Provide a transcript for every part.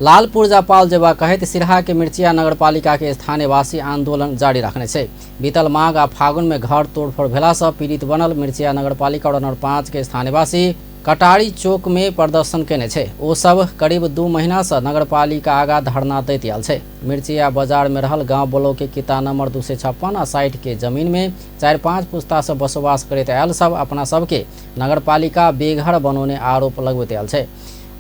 लाल पुर्जा पाल जेबा कहैत सिरहा के मिर्चिया नगरपालिका के स्थानीयवासी आंदोलन जारी रखने छै। बीतल माघ आ फागुन में घर तोड़फोड़ भेला से पीड़ित बनल मिर्चिया नगरपालिका वार्ड नंबर 5 के स्थानीयवासी कटारी चौक में प्रदर्शन केने छै। ओ सब करीब 2 महीना से नगरपालिका आगा धरना दैत आयल छै। मिर्चिया बाजार में रहल गांव ब्लॉक के किता नंबर 256 आ 60 के जमीन में 4-5 पुस्ता से बसोबास करैत आयल सब अपना सबके नगरपालिका बेघर बनौने आरोप लगबैत आयल छै।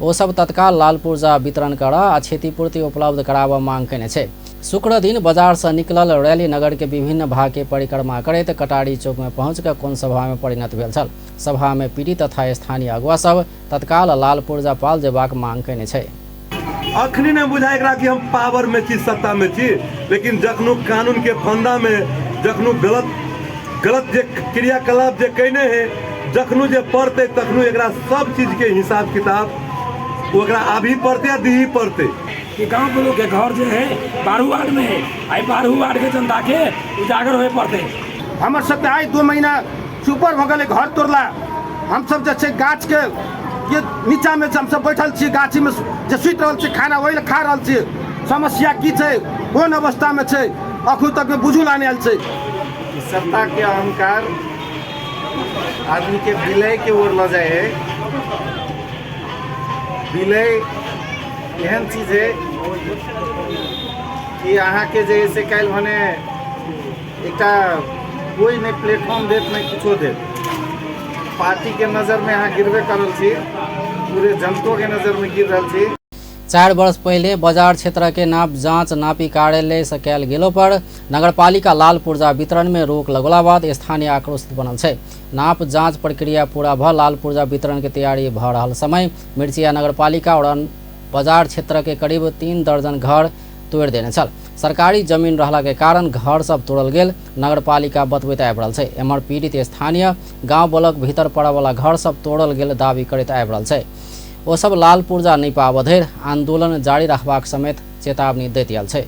ओ सब तत्काल लाल पुर्जा वितरण कर आ क्षतिपूर्ति उपलब्ध कराबऽ मांग केने छै। शुक्र दिन बाजार से निकलल रैली नगर के विभिन्न भाग के परिक्रमा करैत कटारी चौक में पहुँच के कोन सभा में परिणत भेल छल। सभा में पीड़ित तथा स्थानीय अगुवा सब तत्काल लाल पुर्जा पाल जेबाक मांग केने छै। अखनी नहीं बुझाय एकरा कि हम पावर में छी, सत्ता में छी, लेकिन जखनो कानून के फंदा में जखनो गलत गलत जे क्रियाकलाप जे कैने है, जखनो जे पड़ते तखनो एकरा सब चीज के हिसाब किताब ओकरा अभी पड़ते आ दीही पड़ते। कि गांव के लोग के घर जे है 12 वार्ड में है, आई 12 वार्ड के जनता के उजागर होए पड़ते। हमर सबके आइ 2 महीना सुपर भऽ गेलै घर तोड़ला। हम सब जे छै गाछ के ये नीचा में हम सब बैठल छी, गाछी में जे सुति रहल छी, खाना ओहि लए खा रहल छी। समस्या की छै, कोन अवस्था में छै, अखन तक में बुझू ला नहि आयल छै। सत्ता के अहंकार आदमी के विलय के ओर लऽ जाइ है। विलय एहन चीज है कि अहाँके जे है से काल्हि भने एकटा कोई नहि प्लेटफॉर्म देत, नहि किछो देत। पार्टी के नजर में अहाँ गिरबे करल छी, पूरे जनतो के नजर में गिर रहल छी। 4 वर्ष पहले बाजार क्षेत्र के नाप जांच नापी कार्यालय से कैल गेलो पर नगरपालिका लाल पुर्जा वितरण में रोक लगला बाद स्थानीय आक्रोशित बनल छै। नाप जांच प्रक्रिया पूरा भ लाल पुर्जा वितरण के तैयारी भ रहल समय मिर्चिया नगरपालिका और बाजार क्षेत्र के करीब 3 दर्जन घर तोड़ देने छल। सरकारी जमीन रहला के कारण घर सब तोड़ल गेल नगरपालिका बतबैत आबि रहल छै। एम्हर पीड़ित स्थानीय गांव ब्लॉक भीतर पड़य वाला घर सब तोड़ल गेल दावी करैत आबि रहल छै। ओ सब लाल पुर्जा नहि पाबऽ धरि आंदोलन जारी रखबाक समेत चेतावनी दैत आयल छै।